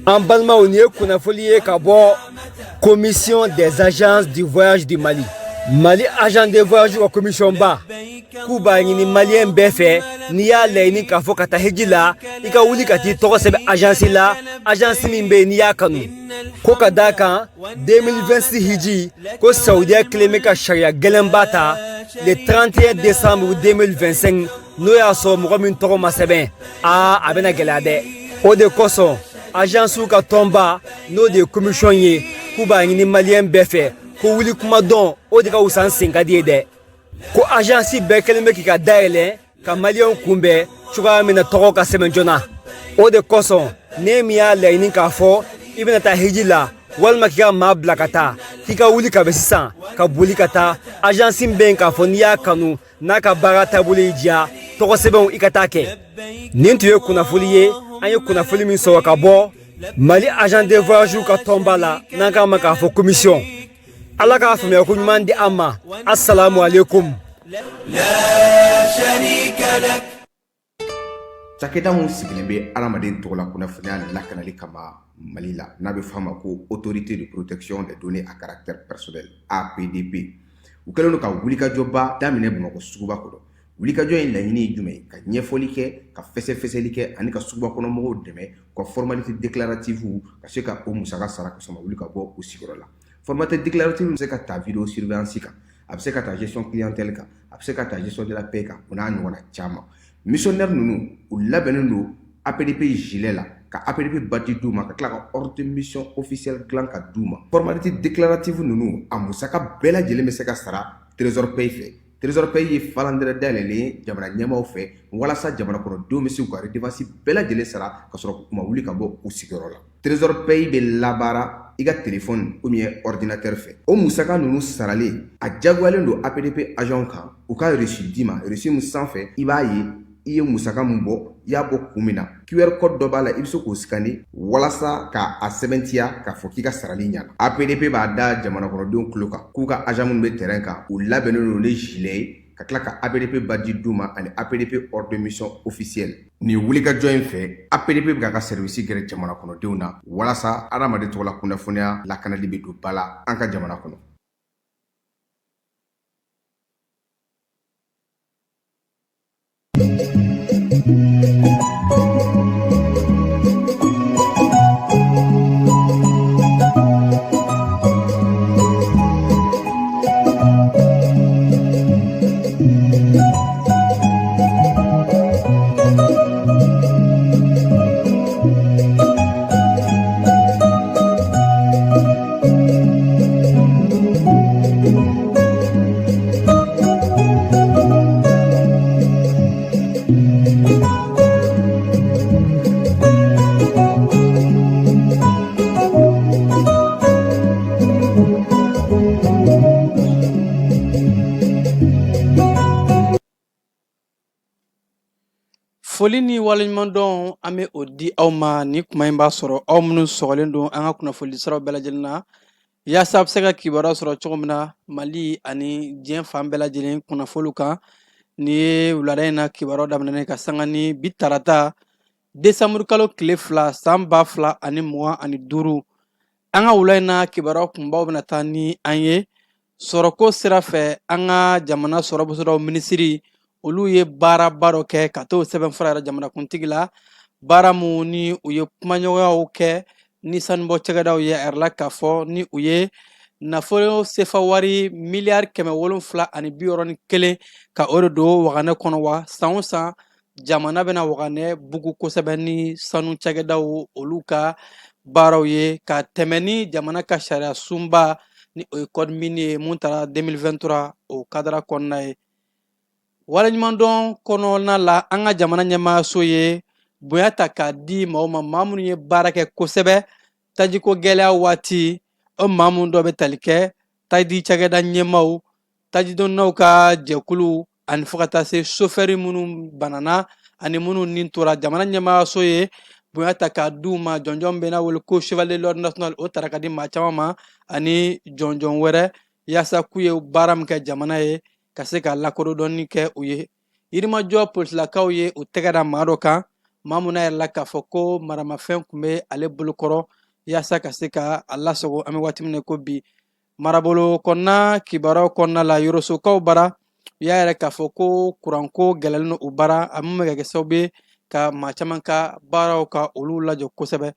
An balimaw, nin ye kunnafoli ye ka bɔ Commission des agences du voyage du Mali. Mali agent de voyage ka commission ba k'u b'a ɲini maliyɛn bɛɛ fɛ, n'i y'a laɲini k'a fɔ ka taa hiji la, i ka wuli ka t'i tɔgɔ sɛbɛn agence la, agence min bɛ yen n'i y'a kanu. Ko ka d'a kan, 2026 hiji ko, Saudiya kelen bɛ ka sariya gɛlɛnba ta le 31 décembre 2025. N'o y'a sɔrɔ mɔgɔ min tɔgɔ ma sɛbɛn, aa, a bɛna gɛlɛya dɛ. O de kosɔn, agencew ka tɔnba, n'o de ye commission ye, k'u b'a ɲini maliyɛn bɛɛ fɛ ko wuli kuma dɔn, o de ka wusa n sen ka di ye dɛ. Ko agence bɛɛ kɛlen bɛ k'i ka dayɛlɛ ka maliyɛnw kunbɛn cogoya min na tɔgɔ ka sɛbɛn joona. O de kosɔn, ne min y'a laɲini k'a fɔ i bɛna taa hiji la walima k'i ka maa bila ka taa, k'i ka wuli ka bɛ sisan ka boli ka taa agence min bɛ yen k'a fɔ n'i y'a kanu, n'a ka baara taabolo y'i diya, tɔgɔ sɛbɛnw i ka taa kɛ. Nin tun ye kunnafoli ye, an ye kunnafoli min sɔrɔ ka bɔ Mali agent de voyage ka tɔnba la, n'an k'a ma k'a fɔ commission. Ala k'a faamuya ko ɲuman di an ma. Assalamu alaikum. Cakɛda min sigilen bɛ adamaden tɔgɔ la kunnafoniya lakanali kama Mali la, n'a bɛ fɔ a ma ko Autorité de protection des données à caractère personnel, APDP, u kɛlen don ka wulikajɔba daminɛ Bamakɔ suguba kɔnɔ. Wulikajɔ in laɲini ye jumɛn ye? Ka ɲɛfɔli kɛ, ka fɛsɛfɛsɛli kɛ ani ka suguba kɔnɔ mɔgɔw dɛmɛ u ka formalité déclarative ka se ka o musaka sara ka sɔrɔ ma wuli ka bɔ u sigiyɔrɔ la. Formalité déclarative bɛ se ka ta vidéo surveillance kan, a bɛ se ka ta gestion clientèle kan, a bɛ se ka ta gestion de la paie kan, o n'a ɲɔgɔnna caman. Missionnaire ninnu, u labɛnnen don APDP gilet la, ka APDP badge d'u ma, ka tila ka ordre de mission officielle dilan ka d'u ma. Formalité déclarative ninnu, a musaka bɛɛ lajɛlen bɛ se ka sara Trésor Pay fɛ. Trésor Pay ye falandɛrɛ dayɛlɛlen ye jamana ɲɛmaaw fɛ walasa jamana kɔnɔdenw bɛ se k'u ka redevance bɛɛ lajɛlen sara ka sɔrɔ u ma wuli ka bɔ u sigiyɔrɔ la. Trésor Pay bɛ labaara i ka téléphone ou bien ordinateur fɛ. O musaka ninnu saralen, a diyagoyalen don APDP agent kan u ka reçu d'i ma, reçu min sanfɛ i b'a ye i ye musaka min bɔ, i y'a bɔ kun min na. QR code dɔ b'a la, i bɛ se k'o scanner walasa ka a sɛbɛntiya k'a fɔ k'i ka sarali ɲana. APDP b'a da jamana kɔnɔdenw tulo kan k'u ka agent minnu bɛ terrain kan, u labɛnnen don ni gilet ye, ka tila ka APDP badge d'u ma ani APDP ordre de mission officielle. Nin wulikajɔ in fɛ, APDP bɛ k'a ka service gɛrɛ jamana kɔnɔdenw na walasa adamaden tɔgɔ la kunnafoniya lakanali bɛ don ba la an ka jamana kɔnɔ. Foli ni waleɲumandɔn, an bɛ o di aw ma. Ni kuma in b'a sɔrɔ aw minnu sɔgɔlen don an ka kunnafoni siraw bɛɛ lajɛlen na, yaasa a bɛ se ka kibaruya sɔrɔ cogo min na Mali ani diɲɛ fan bɛɛ lajɛlen kunnafoniw kan. Nin ye wulada in na kibaruya daminɛ ka sanga ni bi tarata desanburu kalo tile 2 san 2025. An ka wula in na kibaruya kunbaw bɛna taa ni an ye sɔrɔko sira fɛ. An ka jamana sɔrɔ bɔsɔrɔ minisiri, olu ye baaraba dɔ kɛ ka t'o sɛbɛnfura yira jamanakuntigi la, baara mun ni u ye kumaɲɔgɔnyaw kɛ ni sanubɔ cakɛdaw ye. A yirala k'a fɔ ni u ye nafolo sefa wari miliyari 761 ka o de don waganɛ kɔnɔ, wa san o san Jamana bɛna waganɛ bugu kosɛbɛ ni sanu cakɛdaw olu ka baaraw ye ka tɛmɛ ni jamana ka sariya sunba ni o ye code minier ye mun tara 2023 o kadara kɔnɔna ye. Waleɲumandɔn kɔnɔna la, an ka jamana ɲɛmaayaso ye bonya ta k'a di maaw ma, maa minnu ye baara kɛ kosɛbɛ tajiko gɛlɛya waati. O maa minnu dɔ bɛ tali kɛ taji cakɛda ɲɛmaaw, tajidonnaw ka jɛkulu, ani fo ka taa se sofɛri minnu banana ani minnu ni tora. Jamana ɲɛmaayaso ye bonya ta k'a d'u ma. Jɔnjɔn bɛ n'a wele ko chevalier de l'ordre national, o tara ka di maa caman ma, ani jɔnjɔn wɛrɛ, yaasa k'u ye baara min kɛ jamana ye ka se ka lakodɔnni kɛ u ye. Yirimajɔ polisilakaw ye u tɛgɛ da maa dɔ kan, maa mun n'a yɛrɛ la k'a fɔ ko maramafɛn tun bɛ ale bolokɔrɔ, yaasa ka se ka a lasago. An bɛ waati min na ko bi, marabolo kɔnɔna kibaruyaw kɔnɔna la, Yorosokaw bara, u y'a yɛrɛ k'a fɔ ko kuranko gɛlɛyalen don u bara, a min bɛ ka kɛ sababu ye ka maa caman ka baaraw ka olu lajɔ kosɛbɛ.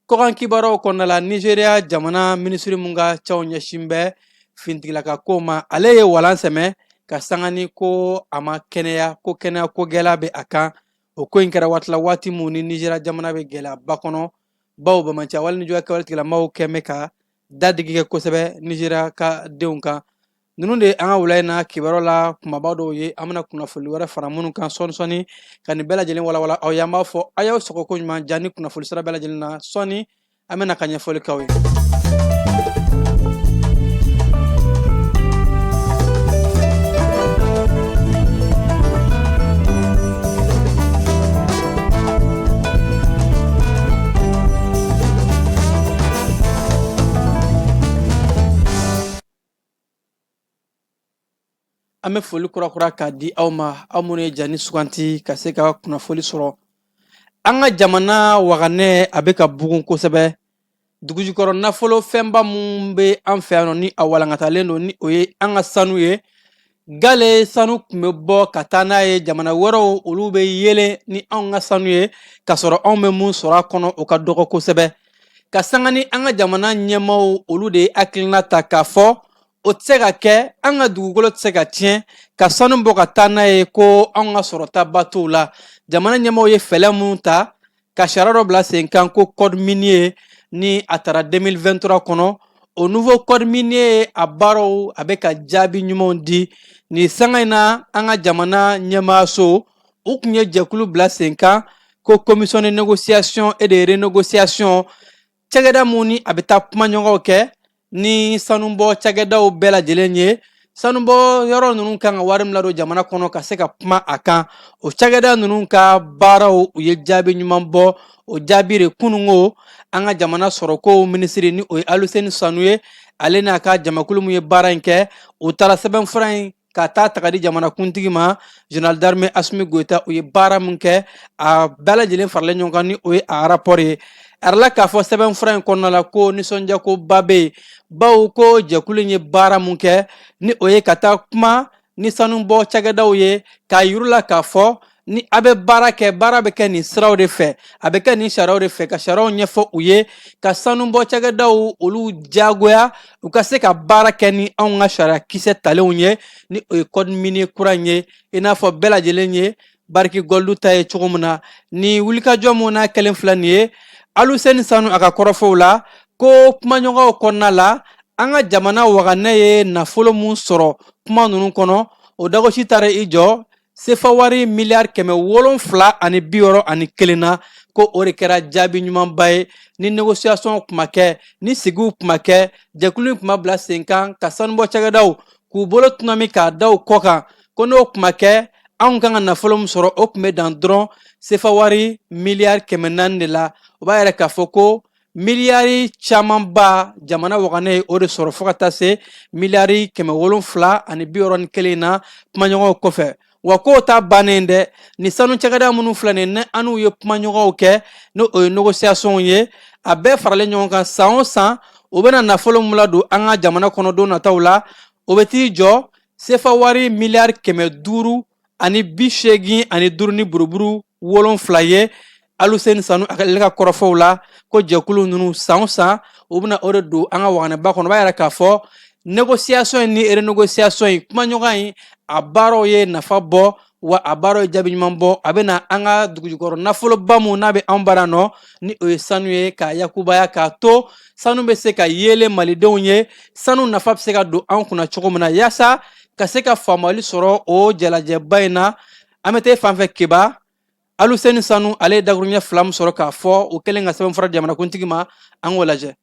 Kɔkan kibaruyaw kɔnɔna la, Nizeriya jamana minisiri mun ka caw ɲɛsin bɛ finitigilaka ko ma, ale ye walan sɛmɛ ka sanga ni ko a ma kɛnɛya, ko kɛnɛya ko gɛlɛya bɛ a kan. O ko in kɛra waati la, waati mun ni Nizeriya jamana bɛ gɛlɛyaba kɔnɔ, bawo banbaanciya wale ni juguya kɛwale tigilamaaw kɛn bɛ ka dadigi kɛ kosɛbɛ Nizeriya ka denw kan. Ninnu de ye an ka wula in na kibaruyaw la kumaba dɔw ye. An bɛna kunnafoli wɛrɛ fara minnu kan sɔɔni sɔɔni ka nin bɛɛ lajɛlen walawala aw ye. An b'a fɔ a y'aw sɔgɔ ko ɲuman ja ni kunnafoli sira bɛɛ lajɛlen na. Sɔɔni an bɛna ka ɲɛfɔli k'aw ye. An bɛ foli kurakura k'a di aw ma, aw minnu ye jani suganti ka se ka kunnafoli sɔrɔ. An ka jamana waganɛ a bɛ ka bugun kosɛbɛ. Dugujukɔrɔ nafolo fɛnba mun bɛ an fɛ yan nɔ, ni a walankatalen don, ni o ye an ka sanu ye. Gale sanu tun bɛ bɔ ka taa n'a ye jamana wɛrɛw, olu bɛ yelen ni anw ka sanu ye, k'a sɔrɔ anw bɛ mun sɔrɔ a kɔnɔ, o ka dɔgɔ kosɛbɛ. Ka sanga ni an ka jamana ɲɛmaaw, olu de ye hakilina ta k'a fɔ o tɛ se ka kɛ, an ka dugukolo tɛ se ka tiɲɛ ka sanu bɔ ka taa n'a ye, ko anw ka sɔrɔtaba t'o la. Jamana ɲɛmaaw ye fɛɛrɛ mun ta ka sariya dɔ bila sen kan ko code minier, ni a tara 2023 kɔnɔ, o nouveau code minier a baaraw a bɛ ka jaabi ɲumanw di. Nin sanga in na, an ka jamana ɲɛmaayaso, u tun ye jɛkulu bila sen kan ko commission de négociation et de renégociation, cakɛda mun ni a bɛ taa kumaɲɔgɔnw kɛ ni sanubɔ cakɛdaw bɛɛ lajɛlen ye, sanubɔ yɔrɔ ninnu kan ka wari min ladon jamana kɔnɔ, ka se ka kuma a kan. O cakɛda ninnu ka baaraw, u ye jaabi ɲuman bɔ. O jaabi de kununko, an ka jamana sɔrɔko minisiri, ni o ye Aluseni Sanu ye, ale n'a ka jamakulu mun ye baara in kɛ, u taara sɛbɛnfura in ka taa ta ka di jamanakuntigi ma, général d'armée Asimi Goyita. U ye baara min kɛ, a bɛɛ lajɛlen faralen ɲɔgɔn kan, ni o ye a rapport ye. A yirala k'a fɔ sɛbɛnfura in kɔnɔna la ko nisɔndiyakoba bɛ yen, bawo ko jɛkulu in ye baara mun kɛ, ni o ye ka taa kuma ni sanubɔ cakɛdaw ye, k'a yir'u la k'a fɔ ni a bɛ baara kɛ, baara bɛ kɛ nin siraw de fɛ, a bɛ kɛ nin sariyaw de fɛ, ka sariyaw ɲɛfɔ u ye, ka sanubɔ cakɛdaw olu jagoya u ka se ka baara kɛ ni anw ka sariya kisɛ talenw ye, ni o ye code minier kura in ye. I n'a fɔ bɛɛ lajɛlen ye Barrick Gold ta ye cogo min na, ni wulikajɔ mun n'a kɛlen filɛ nin ye. Aluseni Sanu a ka kɔrɔfɔw la ko kumaɲɔgɔnw kɔnɔna la, an ka jamana waganɛ ye nafolo mun sɔrɔ kuma ninnu kɔnɔ, o dagosi taara i jɔ sefa wari miliyari 761 na, ko o de kɛra jaabi ɲumanba ye. Ni négociation tun ma kɛ, ni sigiw tun ma kɛ, jɛkulu in tun ma bila sen kan ka sanubɔ cakɛdaw k'u bolo tɔnɔmi k'a da u kɔ kan, ko n'o tun ma kɛ, anw kan ka nafolo min sɔrɔ, o tun bɛ dan dɔrɔn sefa wari miliyari 400 de la. O b'a yɛrɛ k'a fɔ ko miliyari camanba jamana waganɛ ye o de sɔrɔ, fo ka taa se miliyari 761 na kumaɲɔgɔnw kɔfɛ. Wa k'o ta bannen dɛ, ni sanu cakɛda minnu filɛ nin ni an n'u ye kumaɲɔgɔnw kɛ, ni o ye négociation ye, a bɛɛ faralen ɲɔgɔn kan, san o san u bɛna nafolo min ladon an ka jamana kɔnɔ don nataw la, o bɛ t'i jɔ sefa wari miliyari 585 ni buruburu 7 ye. Aluseni Sanu ale ka kɔrɔfɔw la ko jɛkulu ninnu, san o san u bɛna o de don an ka waganɛba kɔnɔ. O b'a yira k'a fɔ négociation in ni renégociation in, kumaɲɔgɔn in a baaraw ye nafa bɔ. Wa a baaraw ye jaabi ɲuman bɔ. A bɛna an ka dugujukɔrɔ nafoloba mun n'a bɛ anw bara nɔ, ni o ye sanu ye, k'a yakubaya k'a to sanu bɛ se ka yeelen malidenw ye, sanu nafa bɛ se ka don an kunna cogo min na, yaasa ka se ka faamuyali sɔrɔ o jalajɛba in na. An bɛ taa fan fɛ Keba. Aluseni Sanu, ale ye dakuruɲɛ 2 min sɔrɔ k'a fɔ o kɛlen ka sɛbɛnfura jamanakuntigi ma, an k'o lajɛ.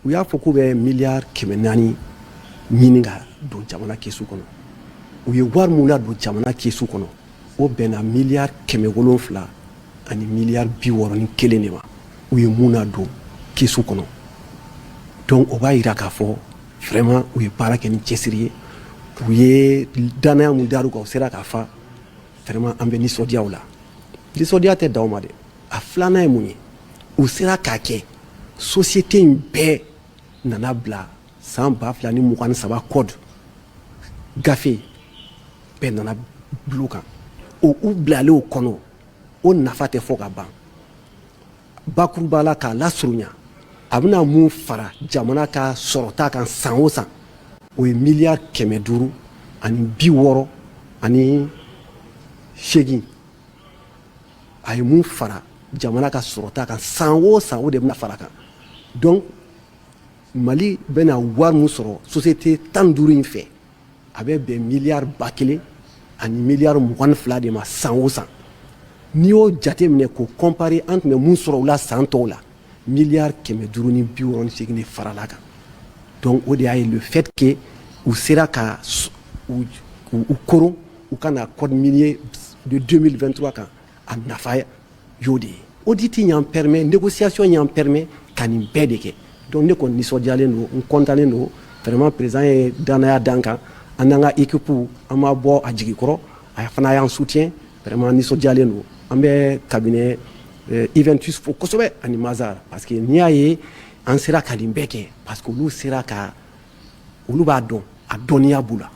U y'a fɔ k'u bɛ miliyari 400 ɲini ka don jamana kɛsu kɔnɔ. U ye wari mun ladon jamana kɛsu kɔnɔ, o bɛnna miliyari 761 de ma, u ye mun ladon kɛsu kɔnɔ. Donc o b'a yira k'a fɔ vraiment u ye baara kɛ ni cɛsiri ye. U ye danaya mun dar'u kan, u sera k'a fa. Vraiment, an bɛ nisɔndiya o la. Nisɔndiya tɛ dan o ma dɛ. A filanan ye mun ye? U sera k'a kɛ société in bɛɛ nana bila san 2023 code gafe bɛɛ nana bila kan. O u bilalen o kɔnɔ, o nafa tɛ fɔ ka ban. Bakuruba la, k'a lasurunya, a bɛna mun fara jamana ka sɔrɔta kan san o san? O ye miliyari 568. A ye mun fara jamana ka sɔrɔta kan san o san, o de bɛna fara kan. Donc Mali bɛna wari mun sɔrɔ société 15 in fɛ, a bɛ bɛn miliyari 1022 de ma san o san. N'i y'o jate minɛ k'o comparer an tun bɛ mun sɔrɔ u la san tɔw la, miliyari 568 de farala kan. Donc o de y'a ye, le fait que u sera ka u koron u ka na code minier de 2023 kan, a nafa y'o de ye. Audit y'an permet, négociation y'an permet ka nin bɛɛ de kɛ. Donc ne kɔni nisɔndiyalen don, n kɔntannen don vraiment. Président ye danaya d'an kan, an n'an ka équipe, an ma bɔ a jigi kɔrɔ, a fana y'an soutien. Vraiment, nisɔndiyalen don. An bɛ cabinet Juventus fo kosɛbɛ ani Mazar, parce que n'i y'a ye an sera ka nin bɛɛ kɛ, parce que olu sera ka, olu b'a dɔn, a dɔnniya b'u la.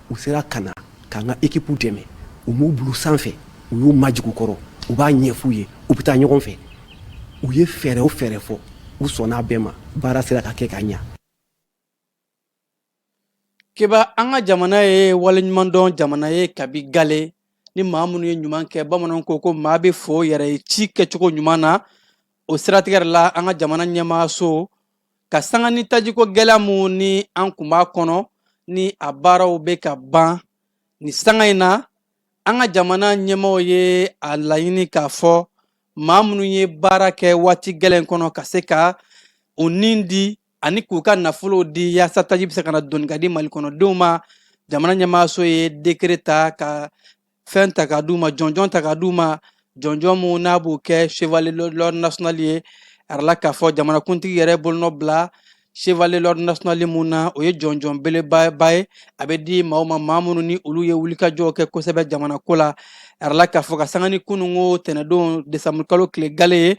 U sera ka na k'an ka équipe dɛmɛ. U m'u bila sanfɛ, u y'u majigin u kɔrɔ, u b'a ɲɛf'u ye, u bɛ taa ɲɔgɔn fɛ. U ye fɛɛrɛ o fɛɛrɛ fɔ, u sɔnna a bɛɛ ma. Baara sera ka kɛ ka ɲa. Keba, an ka jamana ye waleɲumandɔn jamana ye kabi gale. Ni maa minnu ye ɲuman kɛ, bamananw ko ko maa bɛ fo yɛrɛ ye ci kɛcogo ɲuman na. O siratigɛ la, an ka jamana ɲɛmaaso ka sanga ni tajiko gɛlɛya mun ni an kun b'a kɔnɔ, ni a baaraw bɛ ka ban nin sanga in na, an ka jamana ɲɛmaaw ye a laɲini k'a fɔ maa minnu ye baara kɛ waati gɛlɛn kɔnɔ, ka se ka u nin di ani k'u ka nafolow di yaasa taji bɛ se ka na doni ka di Mali kɔnɔdenw ma. Jamana ɲɛmaaso ye décret ta ka fɛn ta ka d'u ma, jɔnjɔn ta ka d'u ma, jɔnjɔn mun n'a b'o kɛ chevalier de l'ordre national ye. A la k'a fɔ jamanakuntigi yɛrɛ bolonɔ bila chevalier l'ordre national mun na, o ye jɔnjɔn belebeleba ye, a bɛ di maaw ma, maa minnu ni olu ye wulikajɔw kɛ kosɛbɛ jamana ko la. A la k'a fɔ ka sanga ni kununko tɛnɛdon desanburu kalo tile gale ye,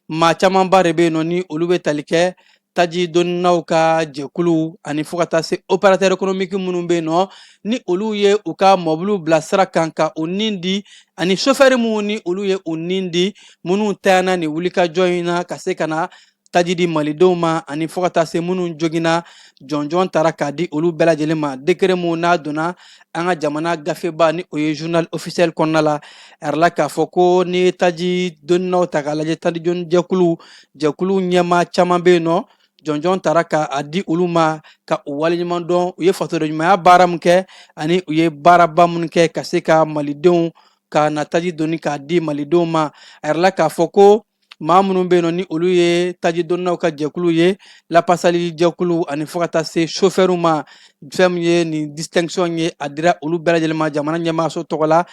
maa camanba de bɛ yen nɔ ni olu bɛ tali kɛ taji doninaw ka jɛkulu ani fo ka taa se opérateur économique minnu bɛ yen nɔ, ni olu ye u ka mɔbiliw bila sira kan ka u nin di, ani chauffeur minnu ni olu ye u nin di, minnu tayana nin wulikajɔ in na ka se ka na taji di malidenw ma, ani fo ka taa se minnu joginna, jɔnjɔn taara k'a di olu bɛɛ lajɛlen ma. Décret mun n'a donna an ka jamana gafeba, ni o ye journal officiel kɔnɔna la, a yɛrɛ la k'a fɔ ko n'i ye taji doninaw ta k'a lajɛ, taji doni jɛkulu jɛkulu ɲɛmaa caman bɛ yen nɔ, jɔnjɔn taara ka a di olu ma ka u waleɲuman dɔn, u ye fasodenɲumanya baara min kɛ ani u ye baaraba minnu kɛ ka se ka malidenw ka na taji doni k'a di malidenw ma. A yɛrɛ la k'a fɔ ko maa minnu bɛ yen nɔ, ni olu ye taji donnaw ka jɛkulu ye, lapasali jɛkulu ani fo ka taa se sofɛriw ma, fɛn min ye nin distinction ye, a dira olu bɛɛ lajɛlen ma jamana ɲɛmaaso tɔgɔ la.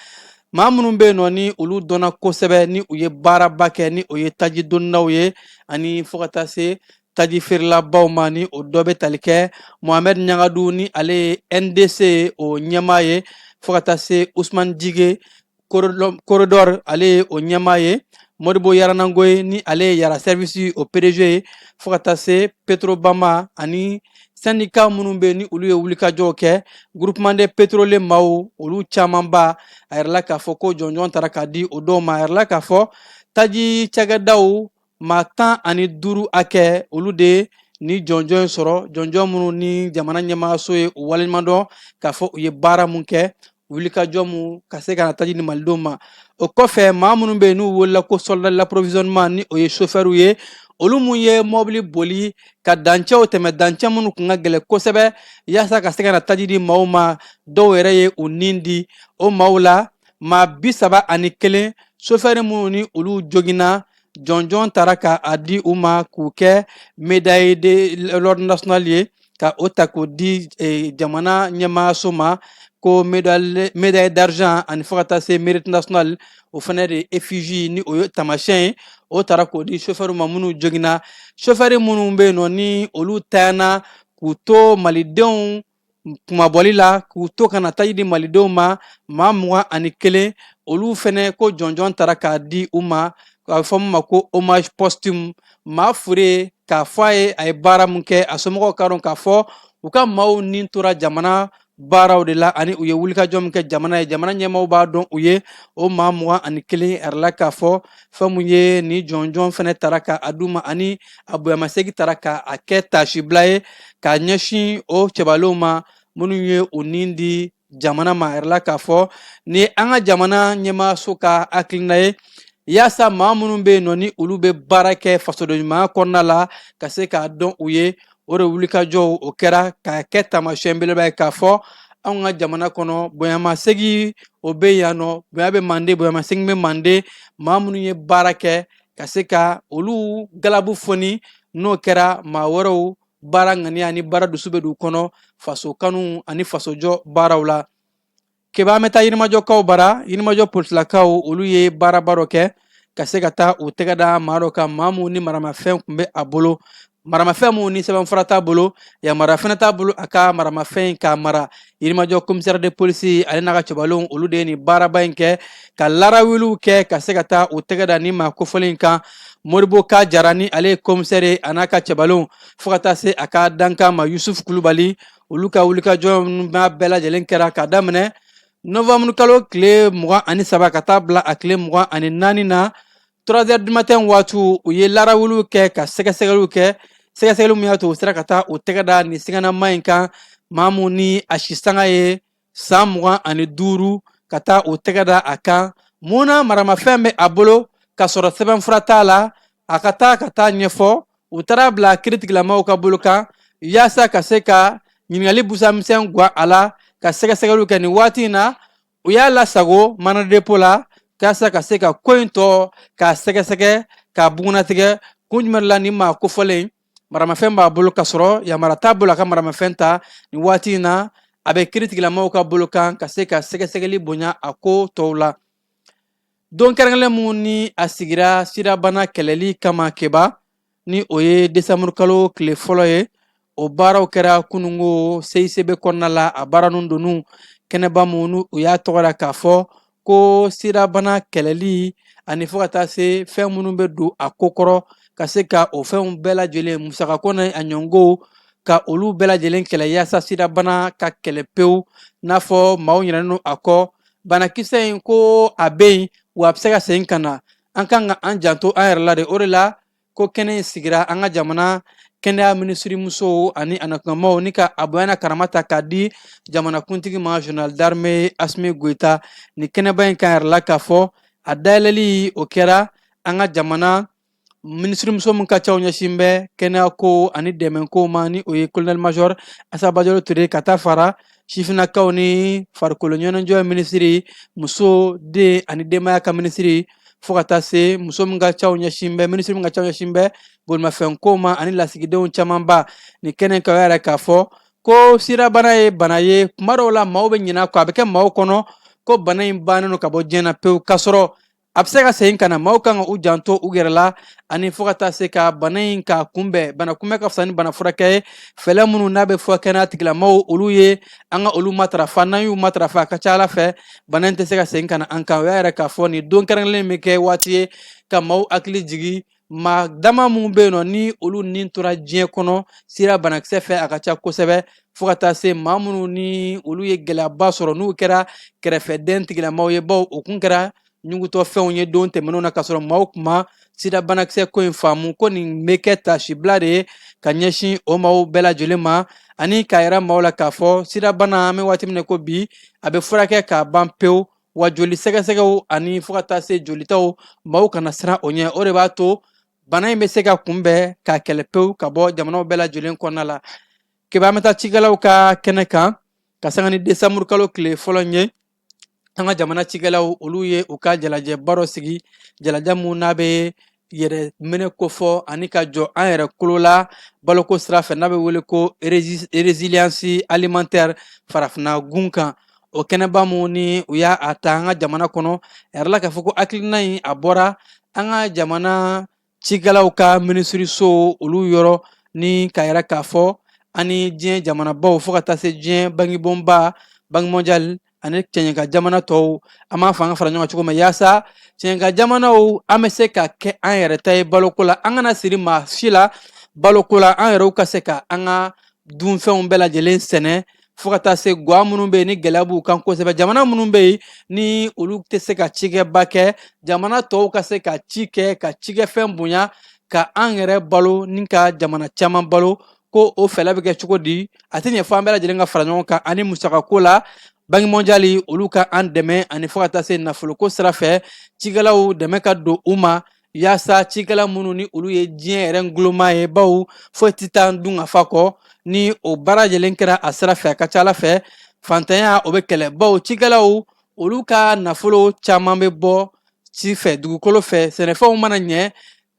Maa minnu bɛ yen nɔ, ni olu dɔnna kosɛbɛ, ni u ye baaraba kɛ, ni o ye taji donnaw ye ani fo ka taa se taji feerelabaw ma, ni o dɔ bɛ tali kɛ Mohamed Ɲagadu, ni ale ye NDC o ɲɛmaa ye, fo ka taa se Usman Jige Corridor, ale ye o ɲɛmaa ye, Modibo Yaranangoye, ni ale ye Yara Service o PDG ye, fo ka taa se Petrobama ani syndicat minnu bɛ yen, ni olu ye wulikajɔw kɛ, groupement des pétroliers maaw, olu camanba. A yɛrɛ k'a fɔ ko jɔnjɔn taara k'a di o dɔw ma. A yɛrɛ k'a fɔ taji cakɛdaw maa 15 hakɛ, olu de ni jɔnjɔn in sɔrɔ, jɔnjɔn minnu ni jamana ɲɛmaaso ye u waleɲuman dɔn k'a fɔ u ye baara mun kɛ. Wulikajɔ mun ka se ka na taji di malidenw ma. O kɔfɛ, maa minnu bɛ yen n'u wele ko soldat l'approvisionnement, ni o ye sofɛriw ye, olu mun ye mɔbili boli ka dancɛw tɛmɛ, dancɛ minnu kun ka gɛlɛn kosɛbɛ, yaasa ka se ka na taji di maaw ma, dɔw yɛrɛ ye u nin di. O maaw la, maa 31 sofɛri minnu ni olu joginna, jɔnjɔn tara ka a di u ma k'u kɛ médaille de l'ordre national ye, ka o ta k'o di jamana ɲɛmaayaso ma, ko médaille d'argent ani fo ka taa se mérite national, o fana de effigie ni o ye taamasiyɛn ye, o tara k'o di sofɛriw ma minnu joginna. Sofɛri minnu bɛ yen nɔ ni olu tanyana k'u to malidenw kumabɔli la, k'u to ka na taji di malidenw ma, maa 21, olu fɛnɛ ko jɔnjɔn tara k'a di u ma, a bɛ fɔ min ma ko hommage posthume. Maa fure k'a fɔ a ye, a ye baara mun kɛ, a somɔgɔw k'a dɔn k'a fɔ u ka maaw ni tora jamana baaraw de la ani u ye wulikajɔ min kɛ jamana ye, jamana ɲɛmaaw b'a dɔn u ye. O maa 21 yɛrɛ la k'a fɔ fɛn mun ye, ni jɔnjɔn fɛnɛ tara ka a d'u ma ani a bonyamasegin tara ka a kɛ taasibila ye k'a ɲɛsin o cɛbalenw ma minnu ye u ni di jamana ma. Yɛrɛ la k'a fɔ ni an ka jamana ɲɛmaaso ka hakilina ye, yaasa maa minnu bɛ yen nɔ ni olu bɛ baara kɛ fasoden ɲumanya kɔnɔna la, ka se k'a dɔn u ye. O de wulikajɔw o kɛra k'a kɛ taamasiyɛn belebeleba ye k'a fɔ anw ka jamana kɔnɔ, bonyamasegin o bɛ yan nɔ, bonya bɛ manden, bonyamasegin bɛ manden. Maa minnu ye baara kɛ, ka se ka olu galabu foni, n'o kɛra maa wɛrɛw baara ŋaniya ni baara dusu bɛ don u kɔnɔ faso kanu ani fasojɔ baaraw la. Keba, an bɛ taa Yirimajɔkaw bara. Yirimajɔ polisilakaw, olu ye baaraba dɔ kɛ ka se ka taa u tɛgɛ da maa dɔ kan, maa mun ni maramafɛn tun bɛ a bolo, maramafɛn mun ni sɛbɛnfura t'a bolo, yamaruya fɛnɛ t'a bolo a ka maramafɛn in k'a mara. Yirimajɔ commissaire de police ale n'a ka cɛbalenw, olu de ye nin baaraba in kɛ ka larawuliw kɛ ka se ka taa u tɛgɛ da ni maa kofɔlen in kan. Moribo Ka Jara ni ale ye commissaire ye, a n'a ka cɛbalenw, fo ka taa se a ka dankan ma Yusuf Kulubali, olu ka wulikajɔ bɛɛ lajɛlen kɛra k'a daminɛ novembre kalo tile 23 ka taa bila a tile 24 na, 3 heures du matin waati. U ye larawuliw kɛ ka sɛgɛsɛgɛliw kɛ, sɛgɛsɛgɛli min y'a to u sera ka taa u tɛgɛ da nin siganama in kan, maa mun ni a sisanga ye san 25, ka taa u tɛgɛ da a kan. Mun na maramafɛn bɛ a bolo ka sɔrɔ sɛbɛnfura t'a la? A ka taa ka taa ɲɛfɔ. U taara bila kiritigilamaw ka bolo kan yaasa ka se ka ɲininkali busamisɛn gwan a la, ka sɛgɛsɛgɛliw kɛ. Nin waati in na, u y'a lasago mandat de dépôt la yaasa ka se ka ko in tɔ k'a sɛgɛsɛgɛ, k'a bugunnatigɛ, kun jumɛn la nin maa kofɔlen maramafɛn b'a bolo ka sɔrɔ yamara t'a bolo a ka maramafɛn ta. Nin waati in na, a bɛ kiritigilamaw ka bolo kan ka se ka sɛgɛsɛgɛli bonya a ko tɔw la. Don kɛrɛnkɛrɛnnen mun ni a sigira sidabana kɛlɛli kama, Keba, ni o ye desanburu kalo tile fɔlɔ ye, o baaraw kɛra kunungo CICB kɔnɔna la. A baara ninnu donni kɛnɛba mun u y'a tɔgɔ da k'a fɔ ko sidabana kɛlɛli ani fo ka taa se fɛn minnu bɛ don a ko kɔrɔ, ka se ka o fɛnw bɛɛ lajɛlen musakako ni a ɲɔngow, ka olu bɛɛ lajɛlen kɛlɛ yaasa sidabana ka kɛlɛ pewu, n'a fɔ maaw ɲinɛnen don a kɔ. Banakisɛ in ko a bɛ yen wa a bɛ se ka segin ka na, an kan ka an janto an yɛrɛ la de. O de la ko kɛnɛ in sigira an ka jamana kɛnɛya minisirimusow ani a nakumamaw ni ka a bonya n'a karama ta k'a di jamanakuntigi ma, général d'armée Asimi Goyita. Ni kɛnɛba in kan yɛrɛ la k'a fɔ a dayɛlɛli o kɛra an ka jamana minisirimuso min ka caw ɲɛsin bɛ kɛnɛya ko ani dɛmɛ ko ma, ni o ye colonel major Asa Bajalo Ture, ka taa fara sifinnakaw ni farikolo ɲɛnajɛ minisiri, muso, den ani denbaya ka minisiri, fo ka taa se muso min ka caw ɲɛsin bɛ, minisiri min ka caw ɲɛsin bɛ bolimafɛn ko ma, ani lasigidenw camanba. Nin kɛnɛ kan yɛrɛ k'a fɔ ko sidabana ye bana ye, kuma dɔw la maaw bɛ ɲinɛ kɔ, a bɛ kɛ maaw kɔnɔ ko bana in bannen don ka bɔ diɲɛ na pewu, k'a sɔrɔ a bɛ se ka segin ka na. Maaw kan ka u janto u yɛrɛ la ani fo ka taa se ka bana in ka kunbɛn. Bana kunbɛn ka fisa ni bana furakɛ ye. Fɛɛrɛ minnu n'a bɛ fɔ kɛnɛya tigilamaaw, olu ye an ka olu matarafa. N'an y'u matarafa, a ka ca ala fɛ bana in tɛ se ka segin ka na an kan. O y'a yɛrɛ k'a fɔ nin don kɛrɛnkɛrɛnnen bɛ kɛ waati ye ka maaw hakili jigin maa dama minnu bɛ yen nɔ ni olu ni tora diɲɛ kɔnɔ sida banakisɛ fɛ, a ka ca kosɛbɛ, fo ka taa se maa minnu ni olu ye gɛlɛyaba sɔrɔ, n'u kɛra kɛrɛfɛdɛn tigilamaaw ye, bawo o kun kɛra ɲugutɔfɛnw ye don tɛmɛnenw na, k'a sɔrɔ maaw kun ma sida banakisɛ ko in faamu. Ko nin bɛ kɛ taasibila de ye ka ɲɛsin o maaw bɛɛ lajɛlen ma. Ani k'a yira maaw la k'a fɔ sidabana, an bɛ waati min na ko bi, a bɛ furakɛ k'a ban pewu. Wa joli sɛgɛsɛgɛw ani fo ka taa se jolitaw, maaw kana siran o ɲɛ. O de b'a to bana in bɛ se ka kunbɛn ka kɛlɛ pewu ka bɔ jamanaw bɛɛ lajɛlen kɔnɔna la. Keba, an bɛ taa cikɛlaw ka kɛnɛ kan ka sanga ni desanburu kalo tile fɔlɔ ye. An ka jamana cikɛlaw, olu ye u ka jalajɛba dɔ sigi, jalajɛ mun n'a bɛ yɛrɛ minɛ kofɔ ani ka jɔ an yɛrɛ kolo la baloko sira fɛ, n'a bɛ wele ko résilience alimentaire farafinna gun kan. O kɛnɛba mun ni u y'a ta an ka jamana kɔnɔ, a yɛrɛ la k'a fɔ ko hakilina in a bɔra an ka jamana cikɛlaw ka minisiriso olu yɔrɔ, ni k'a yira k'a fɔ ani diɲɛ jamanabaw fo ka taa se diɲɛ bangibonba, Banque mondiale, ani cɛɲɛka jamana tɔw, an b'a fanga fara ɲɔgɔn kan cogo min yaasa cɛɲɛka jamanaw an bɛ se ka kɛ an yɛrɛ ta ye baloko la, an kana siri maa si la baloko la, an yɛrɛw ka se ka an ka dunfɛnw bɛɛ lajɛlen sɛnɛ, fo ka taa se gwa minnu bɛ yen ni gɛlɛya b'u kan kosɛbɛ, jamana minnu bɛ yen ni olu tɛ se ka cikɛba kɛ, jamana tɔw ka se ka ci kɛ ka cikɛfɛn bonya ka an yɛrɛ balo ni ka jamana caman balo. Ko o fɛɛrɛ bɛ kɛ cogo di? A tɛ ɲɛ fo an bɛɛ lajɛlen ka fara ɲɔgɔn kan. Ani musakako la, Banque mondiale olu ka an dɛmɛ, ani fo ka taa se nafoloko sira fɛ, cikɛlaw dɛmɛ ka don u ma, yaasa cikɛla minnu ni olu ye diɲɛ yɛrɛ nguloma ye, bawo foyi tɛ taa dunkafa kɔ, ni o baara lajɛlen kɛra a sira fɛ, a ka ca ala fɛ fantanya o bɛ kɛlɛ, bawo cikɛlaw olu ka nafolo caman bɛ bɔ ci fɛ, dugukolo fɛ. Sɛnɛfɛnw mana ɲɛ,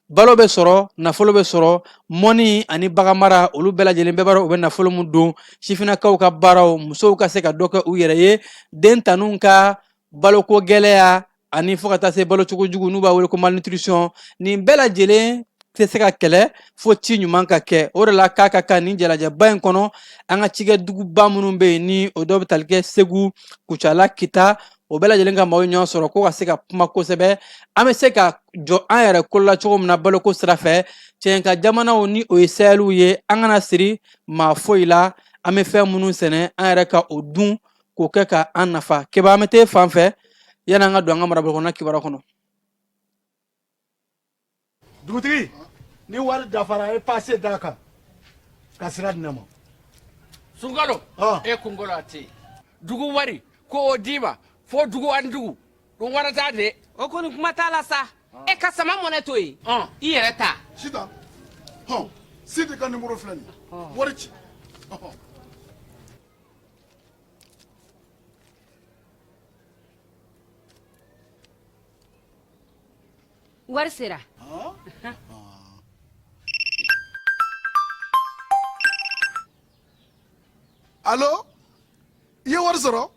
balo bɛ sɔrɔ, nafolo bɛ sɔrɔ. Mɔni ani baganmara, olu bɛɛ lajɛlen bɛɛ b'a dɔn u bɛ nafolo mun don. Sifinnakaw ka baaraw, musow ka se ka dɔ kɛ u yɛrɛ ye, den taninw ka baloko gɛlɛya ani fo ka taa se balocogo jugu n'u b'a wele ko malnutrition, nin bɛɛ lajɛlen tɛ se ka kɛlɛ fo ci ɲuman ka kɛ. O de la k'a ka kan nin jalajɛba in kɔnɔ, an ka cikɛduguba minnu bɛ yen, ni o dɔw bɛ tali kɛ Segu, Kucala, Kita, o bɛɛ lajɛlen ka maaw ɲɔgɔn sɔrɔ ko ka se ka kuma kosɛbɛ an bɛ se ka jɔ an yɛrɛ kolo la cogo min na baloko sira fɛ. Cɛɲɛka jamanaw ni o ye Sahɛliw ye, an kana siri maa foyi la, an bɛ fɛn minnu sɛnɛ an yɛrɛ ka o dun k'o kɛ ka an nafa. Keba, an bɛ t'e fan fɛ yanni an ka don an ka marabolo kɔnɔna kibaruya kɔnɔ. Dugutigi, ni wari dafara, a ye pase d'a kan ka sira di ne ma. Sunkalo, e kunkolo a tɛ yen. Dugu wari ko o d'i ma fo dugu ani dugu ɗum warata de. O kɔni kuma t'a la sa. E ka sama mɔnɛ to yen, i yɛrɛ ta. Sitan, hɔn, Sidi ka nimoro filɛ nin ye, wari ci. Ɔhɔn. Wari sera. Alo, i ye wari sɔrɔ,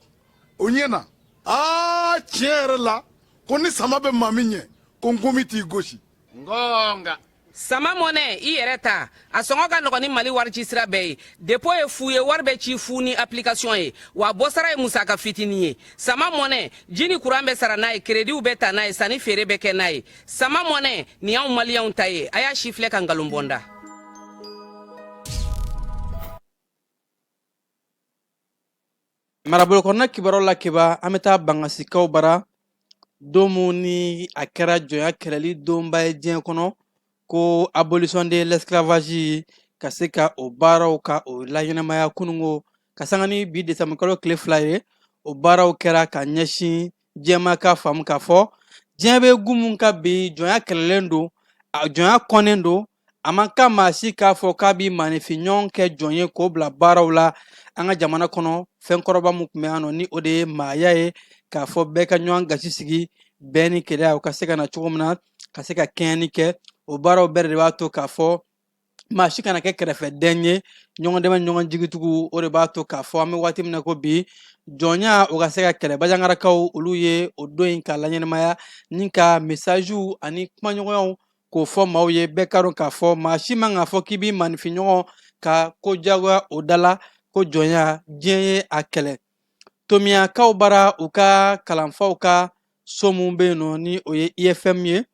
o ɲɛna. Aa, tiɲɛ yɛrɛ la, ko ni sama bɛ maa min ɲɛ, ko nkomi t'i gosi. Ngonga. Sama mɔnɛ, i yɛrɛ ta, a sɔngɔ ka nɔgɔn ni Mali warici sira bɛɛ ye. Dépôt ye fu ye, wari bɛ ci fu ni application ye, wa bɔsara ye musaka fitinin ye. Sama mɔnɛ, ji ni kuran bɛ sara n'a ye, kerediw bɛ ta n'a ye, sanni feere bɛ kɛ n'a ye. Sama mɔnɛ nin y'anw maliyɛnw ta ye. A y'a si filɛ ka nkalon bɔ n da. Marabolo kɔnɔna kibaruyaw la, Keba, an bɛ taa Bangasikaw bara. Don mun ni a kɛra jɔnya kɛlɛli donba ye diɲɛ kɔnɔ, ko abolition de l'esclavage, ka se ka o baaraw ka o laɲɛnamaya kunungo ka sanga ni bi desanburukalo tile 2 ye, o baaraw kɛra ka ɲɛsin diɲɛmaa k'a faamu k'a fɔ diɲɛ bɛ gun mun kan bi, jɔnya kɛlɛlen don, jɔnya kɔnnen don. A man kan maa si k'a fɔ k'a b'i maaninfin ɲɔgɔn kɛ jɔn ye k'o bila baaraw la. An ka jamana kɔnɔ, fɛn kɔrɔba mun tun bɛ yan nɔ, ni o de ye maaya ye, k'a fɔ bɛɛ ka ɲɔgɔn gasi sigi, bɛn ni kelenya o ka se ka na cogo min na, ka se ka kɛɲɛni kɛ, o baaraw bɛɛ de b'a to k'a fɔ maa si kana kɛ kɛrɛfɛdɛn ye. Ɲɔgɔn dɛmɛ, ɲɔgɔn jigitugu, o de b'a to k'a fɔ an bɛ waati min na ko bi, jɔnya o ka se ka kɛlɛ. Bajangarakaw, olu ye o don in k'a laɲɛnamaya ni ka mesaziw ani kumaɲɔgɔnyaw k'o fɔ maaw ye. Bɛɛ k'a dɔn k'a fɔ maa si man k'a fɔ k'i b'i maaninfin ɲɔgɔn ka ko jagoya o da la, ko jɔnya diɲɛ ye a kɛlɛ. Tomiyakaw bara, u ka kalanfaw ka so mun bɛ yen nɔ, ni o ye IFM ye,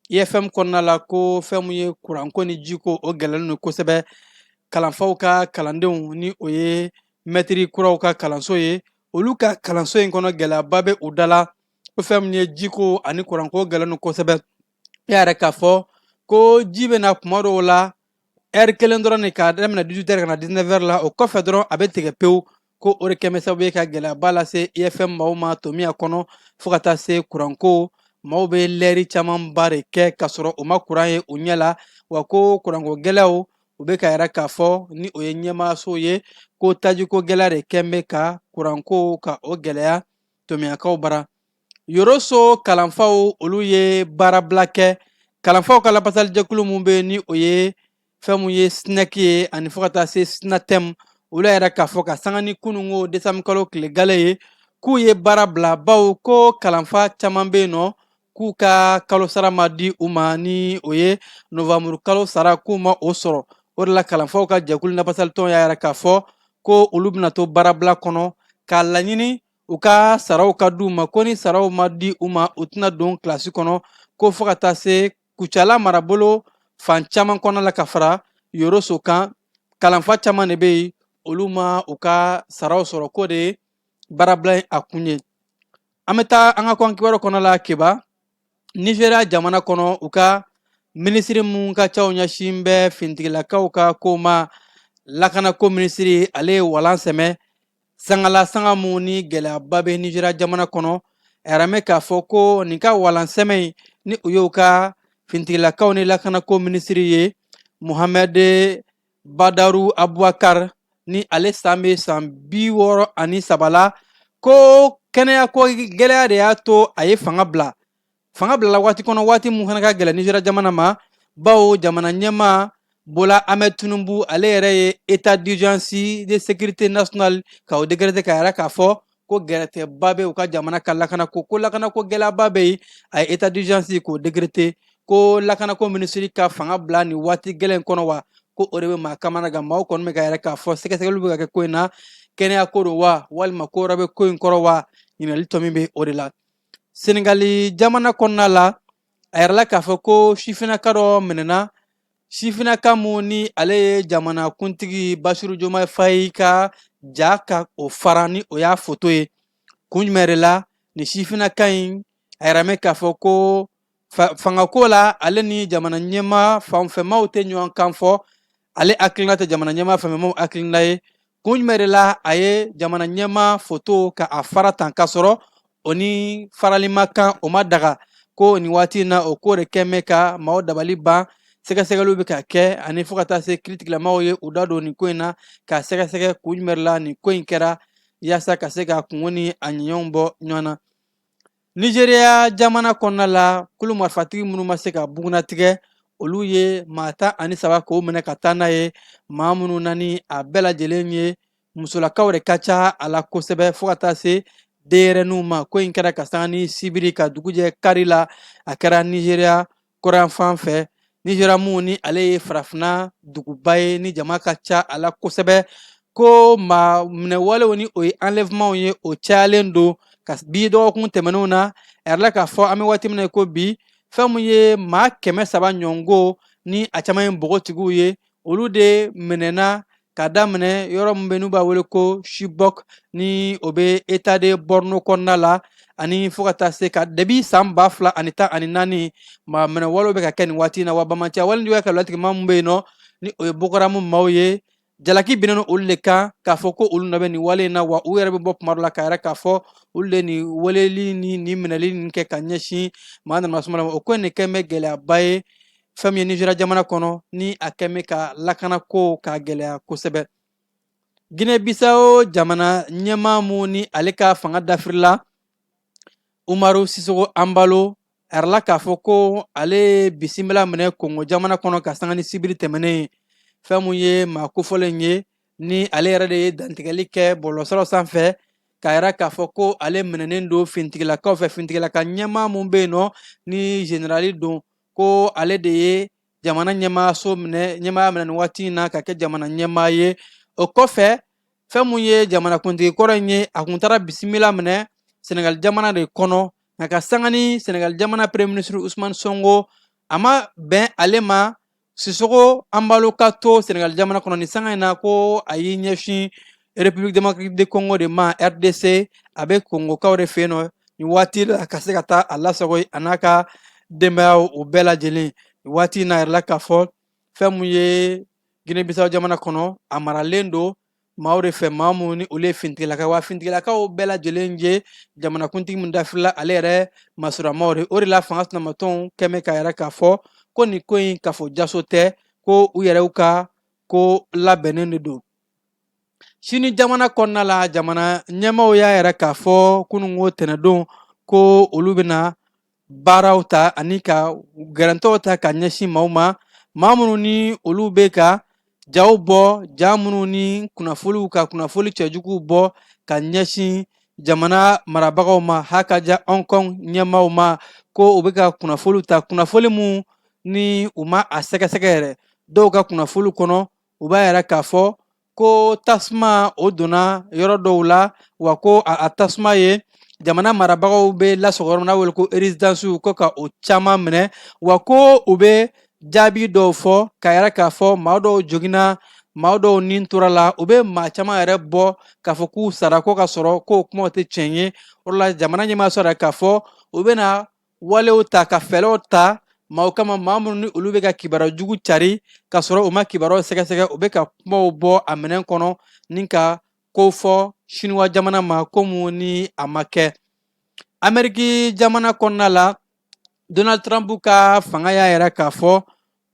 IFM kɔnɔna la, ko fɛn mun ye kuranko ni jiko, o gɛlɛyalen don kosɛbɛ. Kalanfaw ka kalandenw, ni o ye mɛtiri kuraw ka kalanso ye, olu ka kalanso in kɔnɔ, gɛlɛyaba bɛ u da la, ko fɛn mun ye jiko ani kuranko gɛlɛn don kosɛbɛ. E yɛrɛ k'a fɔ ko ji bɛ na kuma dɔw la Ɛri kelen dɔrɔn de k'a daminɛ 18 heures ka na 19 heures la, o kɔfɛ dɔrɔn a bɛ tigɛ pewu. Ko o de kɛn bɛ sababu ye ka gɛlɛyaba lase UFM maaw ma Tomiya kɔnɔ, fo ka taa se kuranko. Maaw bɛ lɛri camanba de kɛ k'a sɔrɔ u ma kuran ye u ɲɛ la. Wa ko kuranko gɛlɛyaw, u bɛ ka yira k'a fɔ ni o ye ɲɛmaaso ye, ko tajiko gɛlɛya de kɛn bɛ ka kuranko ka o gɛlɛya Tomiyakaw bara. Yoroso kalanfaw, olu ye baarabila kɛ. Kalanfaw ka lapasalijɛkulu mun bɛ, ni o ye fɛn mun ye SNEC ye, ani fo ka taa se SNATEM, olu y'a yira k'a fɔ ka sanga ni kununko desanburu kalo tile gale ye, k'u ye baara bila, bawo ko kalanfa caman bɛ yen nɔ k'u ka kalo sara ma di u ma, ni o ye novanburu kalo sara, k'u ma o sɔrɔ. O de la kalanfaw ka jɛkulu lapasalitɔn y'a yira k'a fɔ ko olu bɛna to baarabila kɔnɔ k'a laɲini u ka saraw ka di u ma. Ko ni saraw ma di u ma, u tɛna don kilasi kɔnɔ. Ko fo ka taa se Kucala marabolo fan caman kɔnɔ la, ka fara Yoroso kan, kalanfa caman de bɛ yen, olu ma u ka saraw sɔrɔ, k'o de ye baarabila in a kun ye. An bɛ taa an ka kɔkan kibaru kɔnɔ la. Keba, Nizeriya jamana kɔnɔ, u ka minisiri mun ka caw ɲɛsin bɛ finitigilakaw ka ko ma, lakanako minisiri, ale ye walan sɛmɛ sangala sanga mun ni gɛlɛyaba bɛ Nizeriya jamana kɔnɔ. A yɛrɛ mɛn k'a fɔ ko nin ka walan sɛmɛ in, ni o y'u ka finitigilakaw ni lakanako minisiri ye, Muhamɛd Badaru Abubakar, ni ale san bɛ san 63 la, ko kɛnɛyako gɛlɛya de y'a to a ye fanga bila. Fanga bilala waati kɔnɔ, waati mun fana ka gɛlɛn Nizeriya jamana ma, bawo jamana ɲɛmaa Bola Ahmed Tinubu, ale yɛrɛ ye état d'urgence de sécurité nationale ka o décréter, k'a yira k'a fɔ ko gɛrɛtɛba bɛ u ka jamana ka lakanako, ko lakanako gɛlɛyaba bɛ yen. A ye état d'urgence k'o décréter, ko lakanako minisiri ka fanga bila nin waati gɛlɛn kɔnɔ wa, ko o de bɛ maa kamana gan. Maaw kɔni bɛ ka yira k'a fɔ sɛgɛsɛgɛliw bɛ ka kɛ ko in na, kɛnɛya ko don wa, walima ko wɛrɛ bɛ ko in kɔrɔ wa, ɲininkali tɔ min bɛ o de la. Senegali jamana kɔnɔna la, a yirala k'a fɔ ko sifinnaka dɔ minɛna, sifinnaka mun ni ale ye jamana kuntigi Basiru Jomayi Fayi ka ja ka o fara, ni o y'a foto ye. Kun jumɛn de la nin sifinnaka in, a yira mɛn k'a fɔ ko fangako la, ale ni jamana ɲɛmaa fanfɛmaw tɛ ɲɔgɔn kan fɔ, ale hakilina tɛ jamana ɲɛmaa fanfɛmaw hakilina ye. Kun jumɛn de la a ye jamana ɲɛmaa foto ka a fara tan, k'a sɔrɔ o ni farali ma kan, o ma daga? Ko nin waati in na, o ko de kɛn bɛ ka maaw dabali ban. Sɛgɛsɛgɛliw bɛ ka kɛ, ani fo ka taa se kiritigɛlamaaw ye u da don nin ko in na k'a sɛgɛsɛgɛ kun jumɛn de la nin ko in kɛra, yaasa ka se ka kungo ni a ɲɛɲɛw bɔ ɲɔgɔn na. Nizeriya jamana kɔnɔna la, kulu marifatigi minnu ma se ka bugunnatigɛ, olu ye maa 13 k'o minɛ ka taa n'a ye, maa minnu na ni a bɛɛ lajɛlen ye musolakaw de ka ca a la kosɛbɛ, fo ka taa se denyɛrɛninw ma. Ko in kɛra ka sanga ni sibiri ka dugujɛ kari la, a kɛra Nizeriya kɔrɔnyanfan fɛ. Nizeriya mun ni ale ye farafinna duguba ye, ni jama ka ca a la kosɛbɛ, ko maa minɛ walew, ni o ye enlèvement ye, o cayalen don ka bi dɔgɔkun tɛmɛnenw na. A yirala k'a fɔ an bɛ waati min na ko bi, fɛn mun ye maa 300 ɲɔgɔnko, ni a caman ye npogotigiw ye, olu de minɛna ka daminɛ yɔrɔ min bɛ n'u b'a wele ko Chibok, ni o bɛ état de Borno kɔnɔna la, ani fo ka taa se ka depuis san 2014, maa minɛ walew bɛ ka kɛ nin waati in na. Wa banbaanciya wale juguya kɛlɛ latigɛ maa min bɛ yen nɔ, ni o ye Boko Haram maaw ye, jalaki binnen olu de kan k'a fɔ ko olu nɔ bɛ nin wale in na. Wa u yɛrɛ bɛ bɔ kuma dɔ la k'a yira k'a fɔ olu de nin weleli ni nin minɛli nin kɛ ka ɲɛsin maa nana suma ma. O ko in de kɛn bɛ gɛlɛyaba ye fɛn min ye Nizeriya jamana kɔnɔ, ni a kɛn bɛ ka lakanako ka gɛlɛya kosɛbɛ. Guinée Bissau jamana ɲɛmaa mun ni ale ka fanga dafirila, Umaru Sissoco Embaló, a yirala k'a fɔ ko ale ye bisimila minɛ Kongo jamana kɔnɔ ka sanga ni sibiri tɛmɛnen ye. Fɛn mun ye maa kofɔlen ye, ni ale yɛrɛ de ye dantigɛli kɛ bɔlɔlɔsiraw sanfɛ k'a yira k'a fɔ ko ale minɛnen don finitigilakaw fɛ, finitigilaka ɲɛmaa mun bɛ yen nɔ ni generali don, ko ale de ye jamana ɲɛmaaso minɛ, ɲɛmaaya minɛ nin waati in na ka kɛ jamana ɲɛmaa ye. O kɔfɛ, fɛn mun ye jamanakuntigi kɔrɔ in ye, a kun taara bisimila minɛ Senegal jamana de kɔnɔ, nka ka sanga ni Senegal jamana premier ministre Ousmane Sonko, a ma bɛn ale ma Sissoco Embaló ka to Senegal jamana kɔnɔ nin sanga in na, ko a y'i ɲɛsin République démocratique du Congo de ma, RDC. A bɛ Kongokaw de fɛ yen nɔ nin waati la ka se ka taa a lasago a n'a ka denbayaw, o bɛɛ lajɛlen. Nin waati in na, a yirala k'a fɔ fɛn mun ye Guinée Bissau jamana kɔnɔ, a maralen don maaw de fɛ, maa minnu ni olu ye finitigilakaw, wa finitigilakaw bɛɛ lajɛlen ye jamanakuntigi min dafirila ale yɛrɛ masuramaw de. O de la fanga sinamatɔnw kɛmɛ k'a yira k'a fɔ ko nin ko in k'a fɔ jaso tɛ, ko u yɛrɛw ka ko labɛnnen de don. Sini jamana kɔnɔna la, jamana ɲɛmaaw y'a yira k'a fɔ kununko tɛnɛdon ko olu bɛna baaraw ta ani ka gɛrɛntɛw ta ka ɲɛsin maaw ma, maa minnu ni olu bɛ ka jaw bɔ, ja minnu ni kunnafoliw ka kunnafoli cɛjuguw bɔ ka ɲɛsin jamana marabagaw ma, hakaja Hong Kong ɲɛmaaw ma, ko u bɛ ka kunnafoliw ta, kunnafoli mun ni u ma a sɛgɛsɛgɛ yɛrɛ. Dɔw ka kunnafoli kɔnɔ, u b'a yira k'a fɔ ko tasuma o donna yɔrɔ dɔw la, wa ko a tasuma ye jamana marabagaw bɛ lasɔgɔ yɔrɔ min n'a wele ko résidence, ko ka o caman minɛ, wa ko u bɛ jaabi dɔw fɔ k'a yira k'a fɔ maa dɔw joginna, maa dɔw ni tora la, u bɛ maa caman yɛrɛ bɔ k'a fɔ k'u sara, ko ka sɔrɔ k'o kumaw tɛ tiɲɛ ye. O la jamana ɲɛmaa sɔrɔ k'a fɔ u bɛna walew ta ka fɛɛrɛw ta maaw kama, maa minnu ni olu bɛ ka kibaruya jugu cari ka sɔrɔ u ma kibaruyaw sɛgɛsɛgɛ, u bɛ ka kumaw bɔ a minɛn kɔnɔ ni ka ko fɔ siniwa jamana ma ko mun ni a ma kɛ. Ameriki jamana kɔnɔna la, Donald Trump ka fanga y'a yira k'a fɔ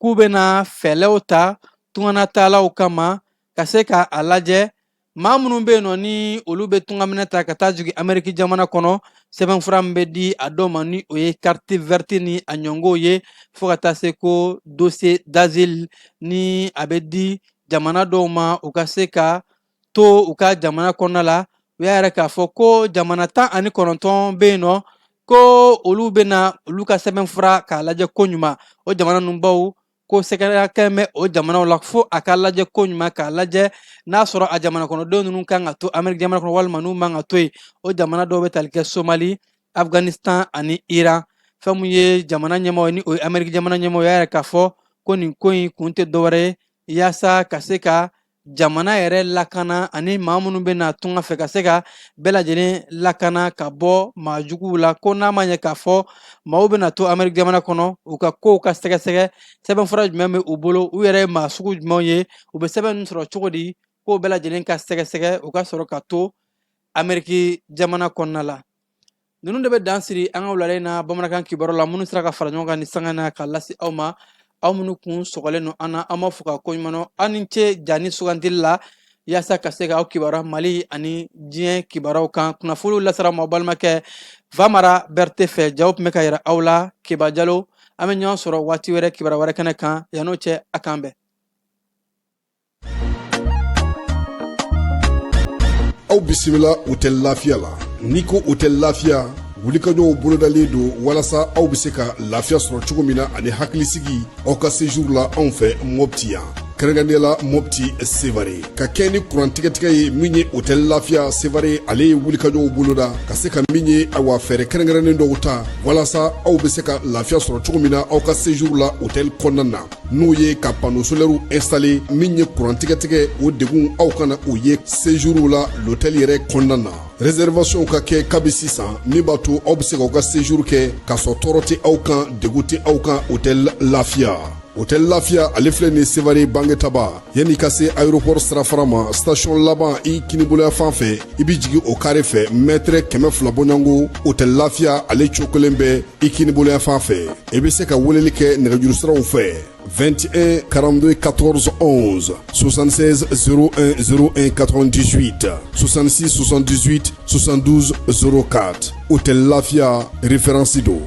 k'u bɛna fɛɛrɛw ta tunganataalaw kama ka se ka a lajɛ maa minnu bɛ yen nɔ ni olu bɛ tungaminɛ ta ka taa jigin Ameriki jamana kɔnɔ, sɛbɛnfura min bɛ di a dɔw ma ni o ye carte verte ni a ɲɔngɔnw ye, fo ka taa se ko dossier d'asile ni a bɛ di jamana dɔw ma u ka se ka to u ka jamana kɔnɔna la. U y'a yira k'a fɔ ko jamana 19 bɛ yen nɔ ko olu bɛna olu ka sɛbɛnfura k'a lajɛ ko ɲuman. O jamana ninnu baw ko sɛgɛrɛ kɛn bɛ o jamanaw la fo a ka lajɛ ko ɲuman, k'a lajɛ n'a sɔrɔ a jamana kɔnɔdenw ninnu kan ka to Ameriki jamana kɔnɔ walima n'u man ka to yen. O jamana dɔw bɛ tali kɛ Somali, Afganistan ani Iran. Fɛn mun ye jamana ɲɛmaaw ye, ni o ye Ameriki jamana ɲɛmaaw y'a yira k'a fɔ ko nin ko in kun tɛ dɔwɛrɛ ye yaasa ka se ka jamana yɛrɛ lakana ani maa minnu bɛ na tunga fɛ ka se ka bɛɛ lajɛlen lakana ka bɔ maa juguw la, ko n'a ma ɲɛ k'a fɔ maaw bɛna to Ameriki jamana kɔnɔ, u ka kow ka sɛgɛsɛgɛ, sɛbɛnfura jumɛn bɛ u bolo, u yɛrɛ ye maa sugu jumɛnw ye, u bɛ sɛbɛn ninnu sɔrɔ cogo di, k'o bɛɛ lajɛlen ka sɛgɛsɛgɛ, u ka sɔrɔ ka to Ameriki jamana kɔnɔna la. Ninnu de bɛ dan siri an ka wulada in na bamanankan kibaru la minnu sera ka fara ɲɔgɔn kan ni sanga na ka lase aw ma. Aw minnu kun sɔgɔlen don an na, an b'a fɔ ka ko ɲuman dɔn. Aw ni ce jani sugandili la yaasa ka se ka aw kibaruya Mali ani diɲɛ kibaruyaw kan. Kunnafoniw lasera ma balimakɛ Vamara Bɛrite fɛ, jaw tun bɛ ka yira aw la Keba Jalo. An bɛ ɲɔgɔn sɔrɔ waati wɛrɛ kibaruya wɛrɛ kɛnɛ kan. Yann'o cɛ, a k'an bɛn. Aw bisimila Hôtel Lafiya la. N'i ko Hôtel Lafiya, wulikajɔw bolodalen don walasa aw bɛ se ka lafiya sɔrɔ cogo min na ani hakilisigi aw ka séjour la anw fɛ Mopti yan, kɛrɛnkɛrɛnnenya la Mopti Sevare, ka kɛ ni kuran tigɛtigɛ ye. Min ye Hôtel Lafiya Sevare, ale ye wulikajɔw boloda ka se ka min ye, awa, fɛɛrɛ kɛrɛnkɛrɛnnen dɔw ta walasa aw bɛ se ka lafiya sɔrɔ cogo min na aw ka séjour la hôtel kɔnɔna na, n'o ye ka panneau solaire installé. Min ye kuran tigɛtigɛ, o degun aw kana o ye séjour la l'hôtel yɛrɛ kɔnɔna na. Réservation ka kɛ kabi sisan, min b'a to aw bɛ se k'aw ka séjour kɛ k'a sɔrɔ tɔɔrɔ tɛ aw kan, degun tɛ aw kan. Hôtel Lafiya, Hôtel Lafiya, ale filɛ nin Sevare Bangetaba, yanni ka se aéroport sirafara ma, station laban i kiniboloya fan fɛ, i bɛ jigin o carré fɛ, mètre 200 bɔɲɔgɔnko, Hôtel Lafiya ale cokolen bɛ i kiniboloya fan fɛ. I bɛ se ka weleli kɛ nɛgɛjuru siraw fɛ: 21 42 14 11, 76 01 01 98, 66 78 72 04. Hôtel Lafiya, référence don.